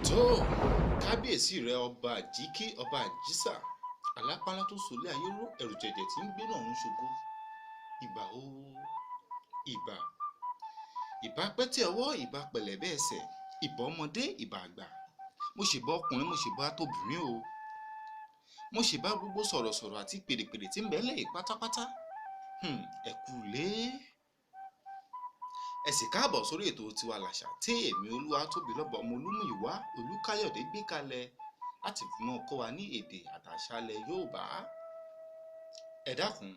Tó kábíyèsí rẹ, ọba àjíkí, ọba àjísà, alápálá tó sọlé ayé ró, ẹ̀rù jẹ̀jẹ̀ tí ń gbénú ọ̀run ṣògo. Ìbà o, ìbà, ìbà pẹ́tẹ́ ọwọ́, ìbà pẹ̀lẹ́bẹ́ ẹsẹ̀, ìbà ọmọdé, ìbà àgbà. Mo ṣèbà ọkùnrin, mo ṣèbà tóbìnrin o, mo ṣèbà gbogbo sọ̀rọ̀sọ̀rọ̀ àti pèdèpèdè tí ń bẹ ńlẹ̀ yìí pátápátá. Ẹ kú ilé, ẹ sì káàbọ̀ sórí ètò Tiwa Làṣà tí èmi Olúwatóbilọ́ba ọmọ Olúmúyìwá Olúkáyọ̀dé gbé kalẹ̀ láti fi mọ́ kọ́ wa ní èdè àtàṣà ilẹ̀ Yorùbá. Ẹ dákun,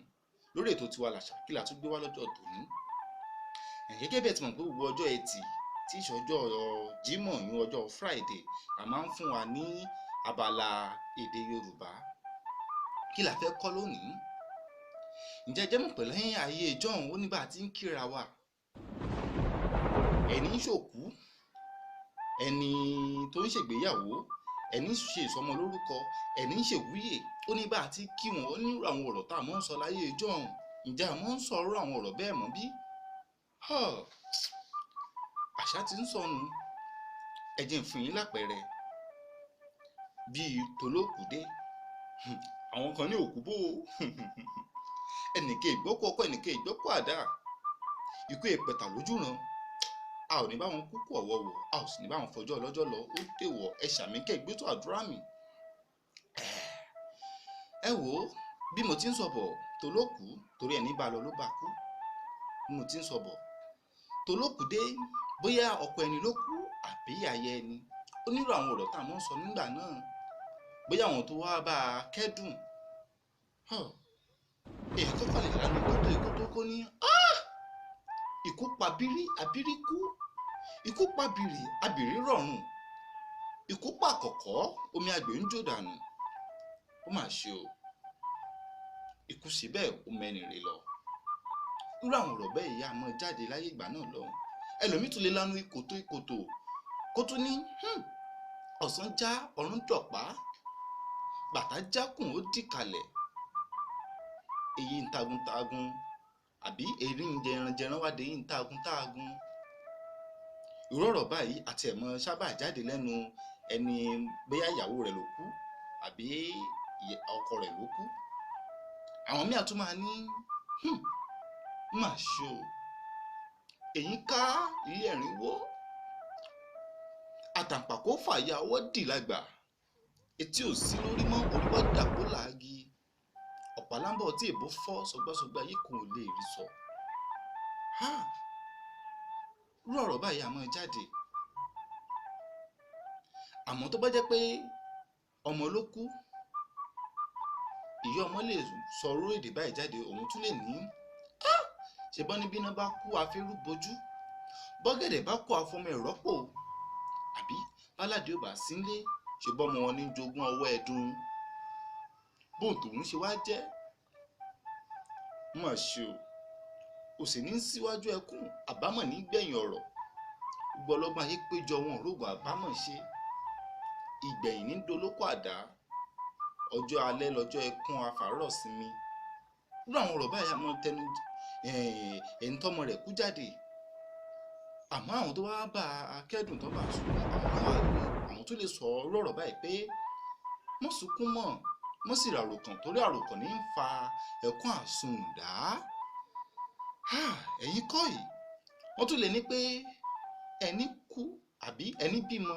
lórí ètò Tiwa Làṣà, kí la tún gbé wá lọ́jọ́ tòní? Gẹ́gẹ́ bí ẹ ti mọ̀ pé gbogbo ọjọ́ Ẹtì tí í ṣe ọjọ́ Jímọ̀, yún ọjọ́ Friday, la máa ń fún wa ní abala èdè Yorùbá. Kí la fẹ́ kọ́ lónìí? Ǹjẹ́ ẹ jẹ́ mọ̀ pé lẹ́yìn ayé ìjọ́un, ó ní bá a ti ń kíra wa. Ẹni ń ṣòkú, ẹni tó ń ṣègbéyàwó, ẹni ń ṣe ìsọmọ lórúkọ, ẹni ń ṣèwúyè, ó ní bá a ti kí wọn. Ó ní irú àwọn ọ̀rọ̀ tá a mọ̀ ń sọ láyé ìjọ́un. Ǹjẹ́ a mọ̀ ń sọ irú àwọn ọ̀rọ̀ bẹ́ẹ̀ mọ́ bí? Àṣà ti ń sọnù. Ẹ jẹ́ n fún yín lápẹẹrẹ bíi tolókùúdé. Àwọn kan ní òkú bó o, ẹnìkan ìgbọ́kú ọkọ, ẹnìkan ìgbọ́kú àdá, ikú ìpẹ̀tà lójúran. A ò ní bá wọn kúkú ọ̀wọ̀wọ̀, a ò sì ní bá wọn fọjọ́ ọlọ́jọ́ lọ. Ó dèwọ̀. Ẹ ṣàmì kẹ́ ẹ gbétò àdúrà mi. Ẹ wò ó, bí mo ti ń sọ bọ̀ tolókùú, torí ẹni bá lọ ló bá kú. Bí mo ti ń sọ bọ̀ tolókùúdé, bóyá ọkọ ẹni ló kú àbí aya ẹni, ó nírò àwọn ọ̀rọ̀ tá a mọ̀ ń sọ nígbà náà. Bóyá àwọn tó wá bá a kẹ́dùn, èyí kọ́kọ́ lè lánàá kótó ikú tó kó ní ikú pa bírí, abírí kú, ikú pa bìrì, abìrí rọ̀rùn, ikú pa kọ̀kọ́, omi àgbè ń jò dànù. Ó mà ṣe o, ikú sí bẹ́ẹ̀, ó mẹ́ni rè lọ. Irú àwọn ọ̀rọ̀ bẹ́ẹ̀ yìí á mọ́ jáde láyé ìgbà náà lọ́hùn. Ẹlòmíì tún lè lanu ìkòtò ìkòtò kó tún ní ọ̀sán já, ọ̀run dọ̀pá, bàtà jákùn ó dì kalẹ̀, èyí ń tagun-tagun, àbí èrí ń jẹranjẹran wá dé yìí ń tagun-tagun. Irú ọ̀rọ̀ báyìí àti ẹ̀mọ́ sábà jáde lẹ́nu ẹni bóyá ìyàwó rẹ̀ ló kú àbí ọkọ rẹ̀ ló kú. Àwọn míì á tún máa ní mà ṣe o, èyí ká ilé ẹ̀rín wó, àtàǹpàkò fàya ọwọ́ dì lágbà, etí ò sí lórí mọ́, orí wá dàpọ̀ làági, ọ̀pálábọ̀ tí èbó fọ́ sọgbásọgbá yìí kò lè rí sọ. Irú ọ̀rọ̀ báyìí á máa jáde. Àmọ́ tó bá jẹ́ pé ọmọ ló kú, ìyá ọmọ lè sọ irú èdè báyìí jáde. Òun tún lè ní ṣe bọ́n ní bíná bá kú afẹ́rú bojú, bọ́gẹ̀dẹ̀ bá kú afọmọ ẹ̀ rọ́pò, àbí báládé ò bá sínlé, ṣe bọ́mọ wọn ní jogún ọwọ́ ẹ̀dùn, bóun tòun ṣe wá jẹ́. Mà ṣe o, ò sì ní síwájú ẹkún, àbámọ̀ ní gbẹ̀yìn ọ̀rọ̀. Gbogbo ọlọ́gbọ́n ayé péjọ, wọn ò rógun àbámọ̀ ṣe. Ìgbẹ̀yìn ní dolóko àdá, ọjọ́ alẹ́ lọ́jọ́ ẹkún afàárọ̀ sinmi. Irú àwọn ọ̀rọ̀ báyìí á mọ́ tẹnu ẹni tọ́mọ rẹ̀ kú jáde. Àmọ́ àwọn tó wá bá a kẹ́dùn, tó bá a sunkún, àwọn náà wà, àwọn tó lè sọ irú ọ̀rọ̀ báyìí pé mọ́ sunkún mọ́, mọ́ sì ràròkàn, torí àròkàn ní ń fa ẹkún àsundà. Ẹ̀yin kọ́ yìí, wọ́n tún lè ní pé ẹni kú àbí ẹni bímọ,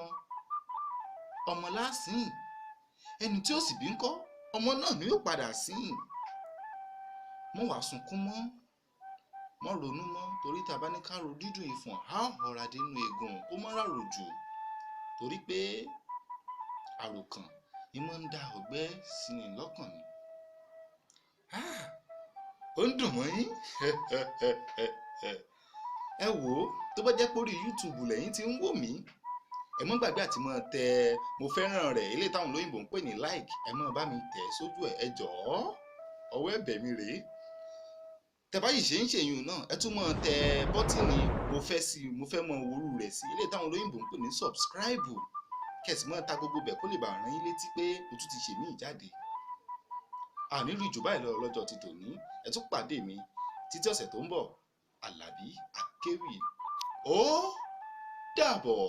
ọmọ lásìn, ẹni tí ó sì bí ńkọ́, ọmọ náà ni yóò padà sìn. Mọ́ wàá sunkún mọ́, mọ́ ronú mọ́, torí tá a bá ní ká ro dídùn ìfọ̀n, á họra dénú eegun. Kó mọ́ ràrò jù, torí pé àròkàn ni mọ́ ń dá ọgbẹ́ sí ni lọ́kàn ni. Ó ń dùn mọ́ yín. Ẹ wò ó, tó bá jẹ́ pé orí YouTube lẹ́yìn tí ń wò mí, ẹ mọ́ gbàgbé àti máa tẹ mo fẹ́ràn rẹ̀, eléyìí táwọn olóyìnbó ń pè ní like. Ẹ mọ́ bá mi tẹ̀ sójú ẹ̀, ẹ jọ̀ọ́, ọwọ́ ẹ̀bẹ̀ mi rèé. Tẹ́ bá yìí ṣe ń ṣèyún náà, ẹ tún máa tẹ bọ́tìnì mo fẹ́ sí, mo fẹ́ mọ orú rẹ̀ sí, eléyìí táwọn olóyìnbó ń pè ní subscribe, kẹ̀sì máa ta gbogbo bẹ̀ kó lè bá rán yín létí pé mo tún ti ṣèmí jáde. Àní rí jù báyìí lọ lọ́jọ́ ti tòní. Ẹ tún pàdé mi títí ọ̀sẹ̀ tó ń bọ̀. Àlàbí Akéwì, ó dàbọ̀.